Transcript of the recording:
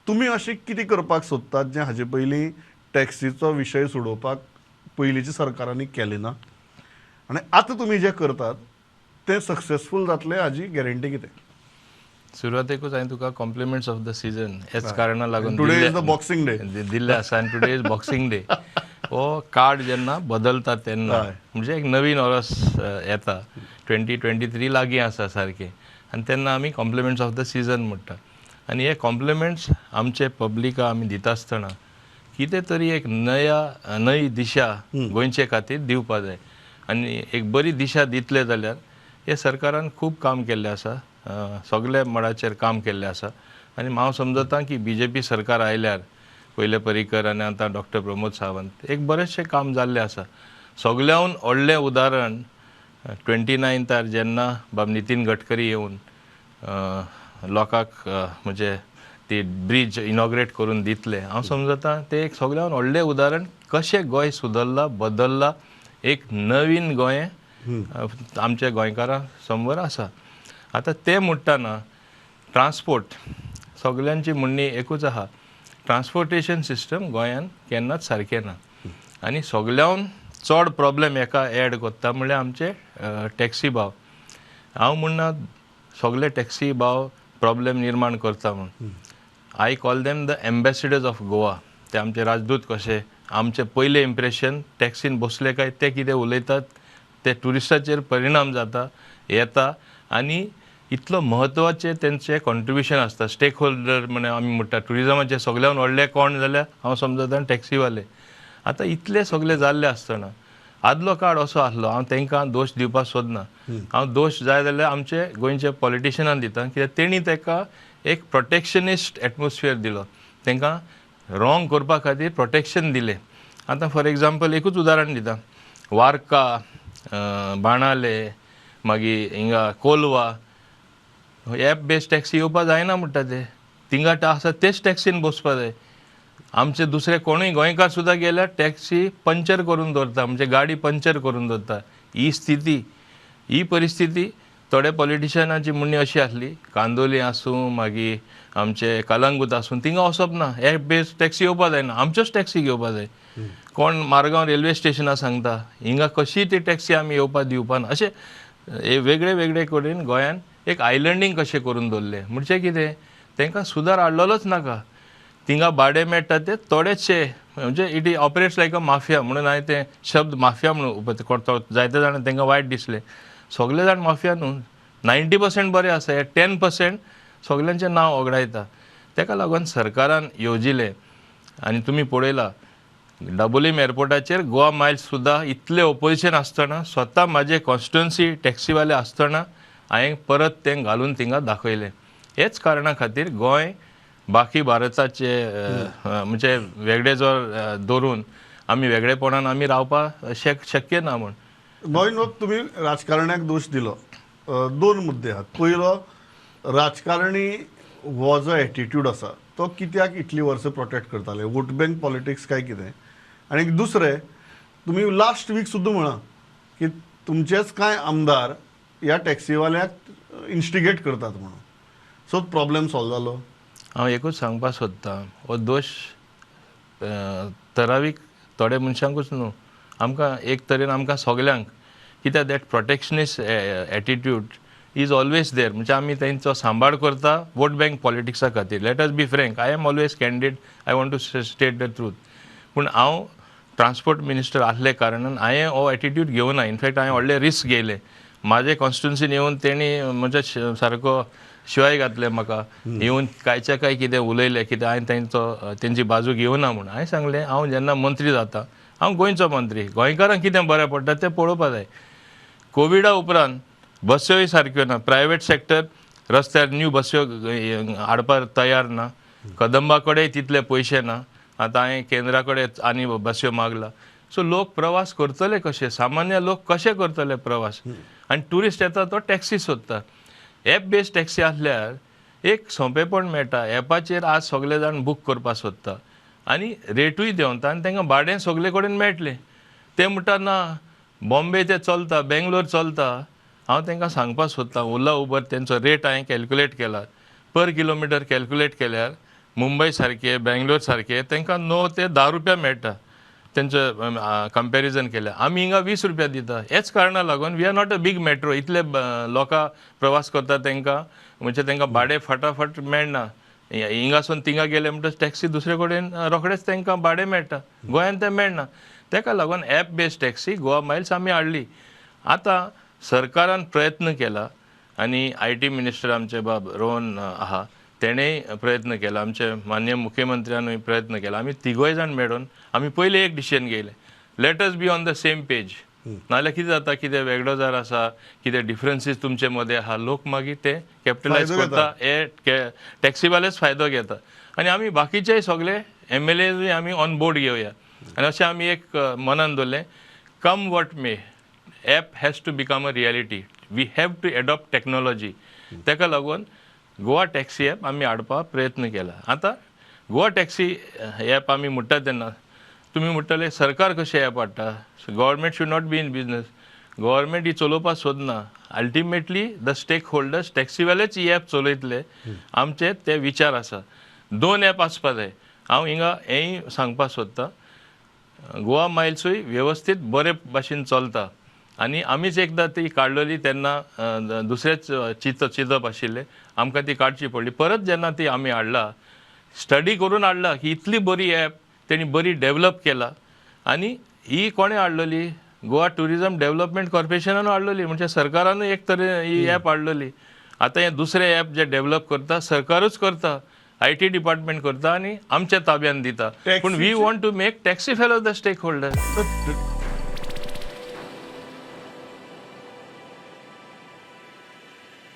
तुमी अशें कितें करपाक सोदतात जें हाजे पयलीं टॅक्सीचो विशय सोडोवपाक पयलींच्या सरकारांनी केलें ना आनी आतां तुमी जें करतात तें सक्सेसफूल जातलें हाजी गॅरंटी कितें? सुरवातेकूच हांवें तुका कॉम्प्लिमेंट्स ऑफ the season हेच कारणा लागून today is the Boxing Day दिल्ले आसा आनी टुडे is boxing day. हो कार्ड जेन्ना बदलता तेन्ना म्हणजे एक नवीन वर्स येता, 2023 लागीं आसा सारकें, आनी तेन्ना आमी कॉम्प्लिमेंट्स ऑफ the season म्हणटा. आनी हे कॉम्प्लिमेंट्स आमचे पब्लिका आमी दिता आसतना कितें तरी एक नया नवी दिशा गोंयचे खातीर दिवपा जाय आनी एक बरी दिशा दितले जाल्यार हे सरकारान खूब काम केल्लें आसा, सगल्या मळाचेर काम केल्लें आसा. आनी हांव समजता की बीजेपी सरकार आयल्यार पयले पर्रीकर आनी आतां डॉक्टर प्रमोद सावंत एक बरेंचशें काम जाल्लें आसा. सगल्याहून व्हडलें उदाहरण 29 जेन्ना बाब नितीन गडकरी येवन लोकांक म्हणजे ती ब्रीज इनॉग्रेट करून दितले, हांव समजता तें एक सगल्याहून व्हडलें उदाहरण कशें गोंय सुदरलां, बदल्लां, एक नवीन गोंय आमच्या गोंयकारां समोर आसा. आतां तें म्हणटना ट्रान्सपोर्ट सगल्यांची म्हणणी एकूच आहा, ट्रान्सपोर्टेशन सिस्टम गोंयान केन्नाच सारकें ना आनी सगल्याहून चड प्रॉब्लेम एका एड करता म्हणल्यार आमचे टॅक्सी भाव. हांव म्हणना सगळे टॅक्सी भाव प्रॉब्लेम निर्माण करता म्हूण, I call them the ambassadors of Goa. ते आमचे राजदूत कशे, आमचे पयलें इम्प्रेशन टॅक्सीन बसले काय ते कितें उलयतात ते ट्युरिस्टाचेर परिणाम जाता येता आनी इतलो म्हत्वाचें तेंचें कॉन्ट्रिब्युशन आसता. स्टेक होल्डर म्हण आमी म्हणटा ट्युरिजमाचे सगल्यान व्हडले कोण जाल्यार हांव समजता टॅक्सीवाले. आतां इतले सगळे जाल्ले आसतना आदलो काळ असो आसलो, हांव तांकां दोश दिवपाक सोदना, हांव दोश जाय जाल्यार आमचे गोंयचे पॉलिटिशनान दिता, कित्याक तेणी ताका एक प्रोटेक्शनिस्ट एटमॉस्फियर दिलो, तांकां रॉंग करपा खातीर प्रोटेक्शन दिलें. आतां फॉर एग्जाम्पल एकूच उदाहरण दिता, वार्का, बाणाले, मागीर हिंगा कोलवा एप बेस्ड टॅक्सी येवपा जायना म्हणटा ते, थिंगा आसा तेच टॅक्सीन बसपा जाय. आमचे दुसरे कोणूय गोंयकार सुद्दां गेल्यार टॅक्सी पंचर करून दवरता, म्हणजे गाडी पंचर करून दवरता. ही स्थिती, ही परिस्थिती थोडे पॉलिटिशनाची म्हणणी अशी आसली, कांदोली आसूं मागीर आमचे कलंगूट आसूं थिंगा वचप ना, एप बेस्ड टॅक्सी येवपा जायना, आमच्योच टॅक्सी घेवपा जाय. कोण मारगांव रेल्वे स्टेशनार सांगता हिंगा कशी ती टॅक्सी आमी येवपा दिवपा ना. अशें हे वेगळे वेगळे कडेन गोंयान एक आयलंडींग कशें करून दवरलें. म्हणजे कितें तांकां सुदार हाडलेलोच नाका, थिंगा भाडें मेळटा ते थोडेचशे, म्हणजे it operates like a mafia म्हणून हांवें ते शब्द माफिया म्हणून जायते जाणां तांकां वायट दिसलें. सगळे जाण माफिया न्हू, 90% बरें आसा, हे 10% सगल्यांचें नांव ओगडायता. ताका लागून सरकारान येवजिलें आनी तुमी पळयलां डाबोलीम एअरपोर्टाचेर गोवा मायल्स सुद्दां इतलें ओपोजिशन आसतना स्वता म्हाजे कॉन्स्टिट्युएन्सी टॅक्सीवाले आसतना हांवें परत तें घालून थिंगा दाखयलें. हेच कारणा खातीर गोंय बाकी भारताचे म्हणजे वेगळे जर दवरून आमी वेगळेपणान आमी रावपाक शक्य ना म्हूण. गोंयन तुमी राजकारण्याक दोश दिलो, दोन मुद्दे आहात. पयलो, राजकारणी हो जो एटिट्यूड आसा तो कित्याक इतली वर्सां प्रोटेक्ट करताले, वोट बँक पॉलिटिक्स काय कितें? आनी दुसरें, तुमी लास्ट वीक सुद्दां म्हळां की तुमचेच कांय आमदार ह्या टॅक्सीवाल्याक इन्स्टिगेट करतात म्हणून, सो प्रॉब्लेम सॉल्व जालो? हांव एकूच सांगपाक सोदतां, हो दोश ठरावीक थोड्या मनशांकूच न्हू, आमकां एक तरेन आमकां सगल्यांक, कित्याक that protectionist attitude is always there. म्हणजे आमी तेंचो सांबाळ करता वोट बँक पॉलिटिक्सा खातीर. Let us be frank, I am always candid, I want to state the truth. पूण हांव ट्रान्सपोर्ट मिनिस्टर आसले कारणान हांवें हो एटिट्यूड घेवना. इनफॅक्ट हांवें व्हडले रिस्क घेयले, म्हाजे कॉन्स्टिट्युन्सीन येवन तेणी म्हणजे सारको शिवाय घातले म्हाका, येवन कांयच्या काय कितें उलयलें, कित्याक हांवें तेंचो तेंची बाजू घेवना म्हूण. हांवें सांगलें हांव जेन्ना मंत्री जाता, हांव गोंयचो मंत्री, गोंयकारांक कितें बरें पडटा तें पळोवपा जाय. कोविडा उपरांत बस्योय सारक्यो ना, प्रायवेट सेक्टर रस्त्यार न्यू बस्यो हाडपाक तयार ना, कदंबा कडेन तितले पयशे ना, आतां हांवें केंद्रा कडेन आनी बस्यो मागला. सो लोक प्रवास करतले कशे, सामान्य लोक कशे करतले प्रवास? आनी ट्युरिस्ट येता तो टॅक्सी सोदता. एप बेस्ड टॅक्सी आसल्यार एक सोंपेपण मेळटा, एपाचेर आज सगळे जाण बूक करपाक सोदता आनी रेटूय देंवता आनी तांकां भाडें सगळे कडेन मेळटलें. ते म्हणटा ना बॉम्बे ते चलता, बेंगलोर चलता. हांव तांकां सांगपाक सोदतां ओला उबर तेंचो रेट हांवें कॅल्क्युलेट केला, पर किलोमिटर कॅल्क्युलेट केल्यार मुंबय सारके, बेंगलोर सारके तांकां 9 ते 10 रुपया मेळटा. तेंचो कंपॅरिजन केलें, आमी हिंगा 20 रुपया दिता. हेच कारणा लागून we are not a big metro. इतले लोकां प्रवास करता, तांकां म्हणजे तांकां भाडें फटाफट मेळना. हिंगासून थिंगा गेले म्हणटच टॅक्सी दुसरे कडेन रोखडेच तांकां भाडें मेळटा, गोंयांत तें मेळना. ताका लागून app based taxi Goa Miles आमी हाडली. आतां सरकारान प्रयत्न केला आनी IT minister आमचे बाब रोहन आहा, तेणेय प्रयत्न केला, आमचे माननीय मुख्यमंत्र्यानूय प्रयत्न केला. आमी तिगूय जाण मेळून आमी पयलें एक decision घेयलें, let us be on the same page. नाजाल्यार कितें जाता, कितें वेगळो जर आसा, कितें डिफरन्सीस तुमचे मदें आहा, लोक मागीर ते कॅपिटलायज फायदो करता, हे टॅक्सीवालेच फायदो घेता. आनी आमी बाकीचेय सगळे एमएलए आमी ऑन बोर्ड घेवया आनी अशें आमी एक मनान दवरलें, come what may, app has to become a reality, we have to adopt technology. ताका लागून गोवा टॅक्सी ॲप आमी हाडपाक प्रयत्न केला. आतां गोवा टॅक्सी ॲप आमी म्हणटा तेन्ना तुमी म्हणटले, सरकार कशें ॲप हाडटा? Government should not be in business. Government ही चलोवपाक सोदना. अल्टिमेटली the stake holders, टॅक्सीवालेच ही ॲप चलयतले, आमचे ते विचार आसा. दोन ॲप आसपा जाय. हांव हिंगा हेंय सांगपाक सोदतां, गोवा मायल्सूय वेवस्थीत बरे भाशेन चलता आनी आमीच एकदां ती काडलेली तेन्ना दुसरेच चिंतप आशिल्लें, आमकां ती काडची पडली. परत जेन्ना ती आमी हाडला, स्टडी करून हाडला की इतली बरी ॲप तेणी बरी डेवलप केला. आनी ही कोणें हाडलेली? गोवा ट्युरिजम डेवलपमेंट कॉर्पोरेशनान हाडलेली. म्हणजे सरकारानूय एक तरेन ही ॲप हाडलेली. आतां हें दुसरें ॲप जे डेवलप करता, सरकारूच करता, IT department करता आनी आमच्या ताब्यान दिता. पूण we want to make taxi fellow the stakeholder. तर